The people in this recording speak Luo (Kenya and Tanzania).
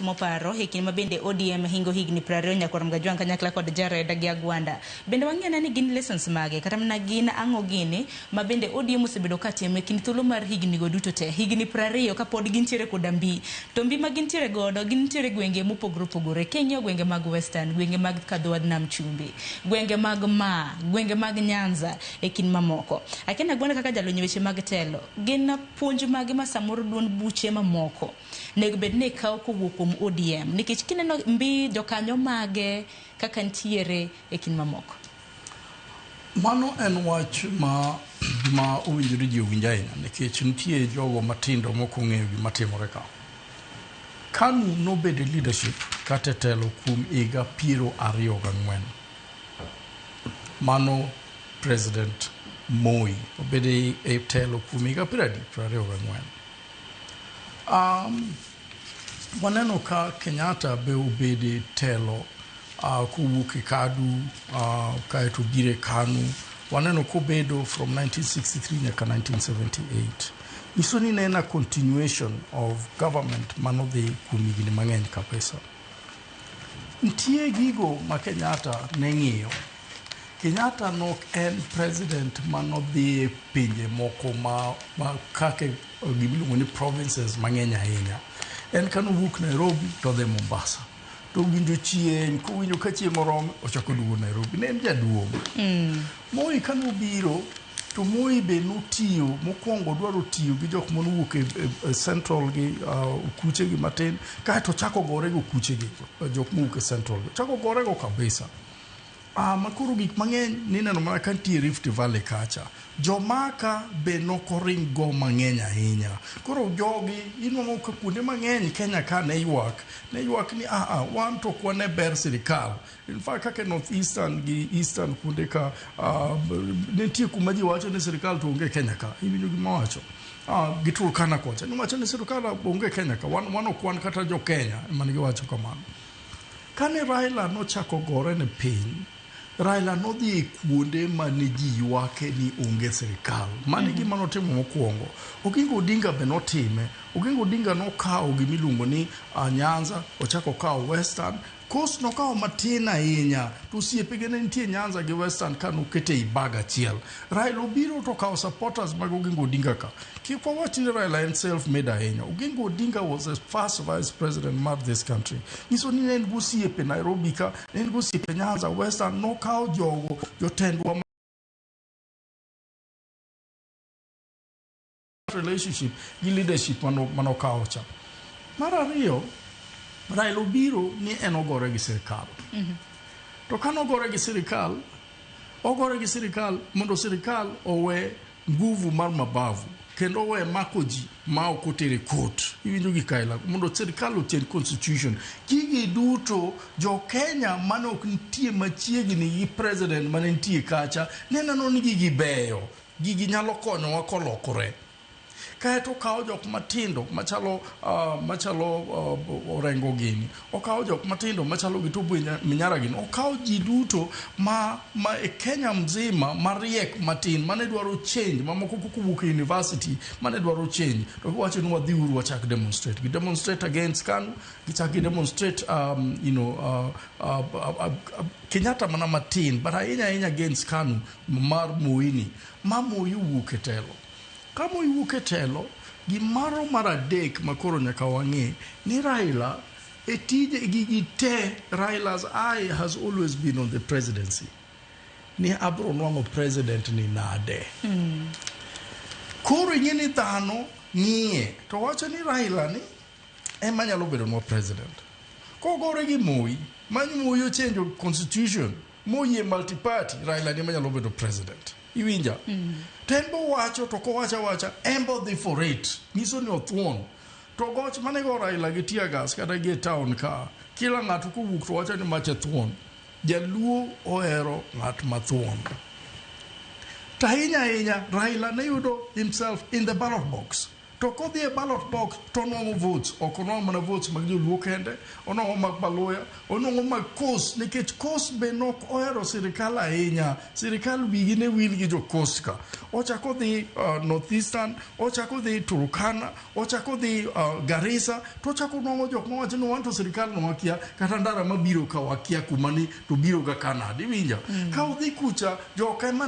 Moparo e kinde ma bende ODM hingo higni 20 nyakwar Mgajwang' kanyakla kod Jared gi Agwanda. Bende wang'iyane ni gin lessons mage kata mana gin ang'o gini ma bende ODM osebedo ka timo e kind thuolo mar higni go duto te. Higni 20 kapod gintiere koda mbi. To mbi ma gintiere godo gintiere gwenge mopogore opogore. King'iyo gwenge mag Western, gwenge mag Kadhowadh Nam Chumbi, gwenge mag Maa, gwenge mag Nyanza e kind mamoko. Akia Agwanda kaka jalony e weche mag telo, gin puonj mage ma samoro duond buche mamoko nego bed ni kawo kowuok kuom ODM nikech kineno mbi jokanyo mage kaka ntiere e kind mamoko. Mano en wach ma owinjore ji owinj ahinya nikech nitie jogo matindo mok ong'eyo gima timore ka. KANU nobedo e leadership kata e telo kuom higa 24. Mano President Moi obedo e telo kuom higa 20? 24. Waneno ka Kenyatta be obede telo kowuok e KADU kaeto obiro e KANU. Waneno kobedo from 1963 nyaka 1978. Nyiso ni ne en a continuation of government manodhi kuom higni mang'eny kabisa. Nitie gigo ma Kenyatta ne ng'iyo. Kenyatta nok en president manodhi e pinje moko ma kaka gimiluongo ni provinces mang'eny ahinya. En kanowuok Nairobi to odhi Mombasa. To owinjo chieng', kowinjo ka chieng' orome, ochako oduogo Nairobi. Ne en jaduong'. Moi kanobiro, to Moi be notiyo, mokwongo odwaro tiyo gi jok manowuok e Central gi okuche gi matin, kaeto ochako gore gi okuche gi, jok mowuok e Central. Ochako gore go kabisa. Ma koro gik mang'eny nineno mana ka nitie Rift Valley kacha. Jomaka be nokoring go mang'eny ahinya. Koro jogi inwang'o ka kuonde mang'eny Kenya ka ne ywak. Ne ywak ni wan to ok wane ber sirikal. In fact kaka North Eastern gi Eastern kuonde ka ne nitie kuma ji wacho ni sirikal to onge Kenya ka. Iwinjo gima wacho? Gi Turkana kocha. Niwacho ni sirikal onge Kenya ka. Wan ok wan kata jo Kenya ema ne giwacho kamano. Kane Raila nochako gore ne piny, Raila nodhi e kuonde mane ji ywake ni onge sirikal. Mano e gima notimo mokwongo. Oginga Odinga be notime. Oginga Odinga nokawo gimiluongo ni Nyanza, ochako okawo Western. Coast nokawo matin ahinya, to osiepege ne nitie Nyanza gi Western ka noketo ei bag achiel. Raila obiro to okawo supporters mag Oginga Odinga ka. Kik wawach ni Raila en self-made ahinya. Oginga Odinga was the first vice president mar this country. Nyiso ni ne en gosiepe Nairobi ka, ne en gosiepe Nyanza, Western, nokawo jogo jotendwa relationship gi leadership manokawo cha. Mar ariyo, Raila obiro ni en ogore gi sirikal. To kane ogore gi sirikal, ogore gi sirikal mondo sirikal owe nguvu mar mabavu kendo owe mako ji ma ok otere court. Iwinjo gi kaila mondo sirikal ochange constitution. Gigi duto jo Kenya mane ok nitie machiegni gi president mane nitie kacha ne neno ni gigi beyo. Gigi nyalo konyowa kolokore. Kaeto okawo jok matindo machalo Orengo gini, okawo jok matindo machalo gi Tobu Minyara gini, okawo ji duto ma e Kenya mzima mariek matin mane dwaro change, mamoko kowuok e university mane dwaro change, to giwacho ni wadhi uru wachak demonstrate. Gi demonstrate against KANU, gichak gi demonstrate Kenyatta mana matin, but ahinya ahinya against KANU mar Moi ma Moi owuok e telo. Ka Moi wuok e telo, gimaro mar adek ma koro nyaka wang'e ni Raila e tije gigi te, Raila's eye has always been on the presidency. Ni abro nwang'o president ni nade. Koro ing'e ni dhano ng'iye to wacho ni Raila ni ema nyalo bedo nwa president. Kogore gi Moi, ma Moi ochange constitution, moyie multi-party, Raila ni ema nyalo bedo president. Iwinja? To en bo wacho to kowacho awacha, en bo dhi for it. Nyiso ni othuon. To goch mane go Raila gi tear gas kata gi e town ka, kila ng'ato kowuok to wacho ni macha thuon. Jaluo ohero ng'at ma thuon. To ahinya ahinya, Raila ne yudo himself in the ballot box. To kodhi e ballot box to onwang'o votes, ok onwang'o mana votes mag joluo kende, onwang'o mag Baluya, onwang'o mag Coast, nikech Coast be nok ohero sirikal ahinya. Sirikal wigi ne wil gi jo Coast ka. Ochako dhi North Eastern, ochako dhi Turkana, ochako dhi Garissa, to ochako nwang'o jok mawacho ni wan to sirikal no wakia, kata ndara mabiro ka wakia kuma ni to biro ga kanade, iwinjo? Ka odhi kucha, joka ema ne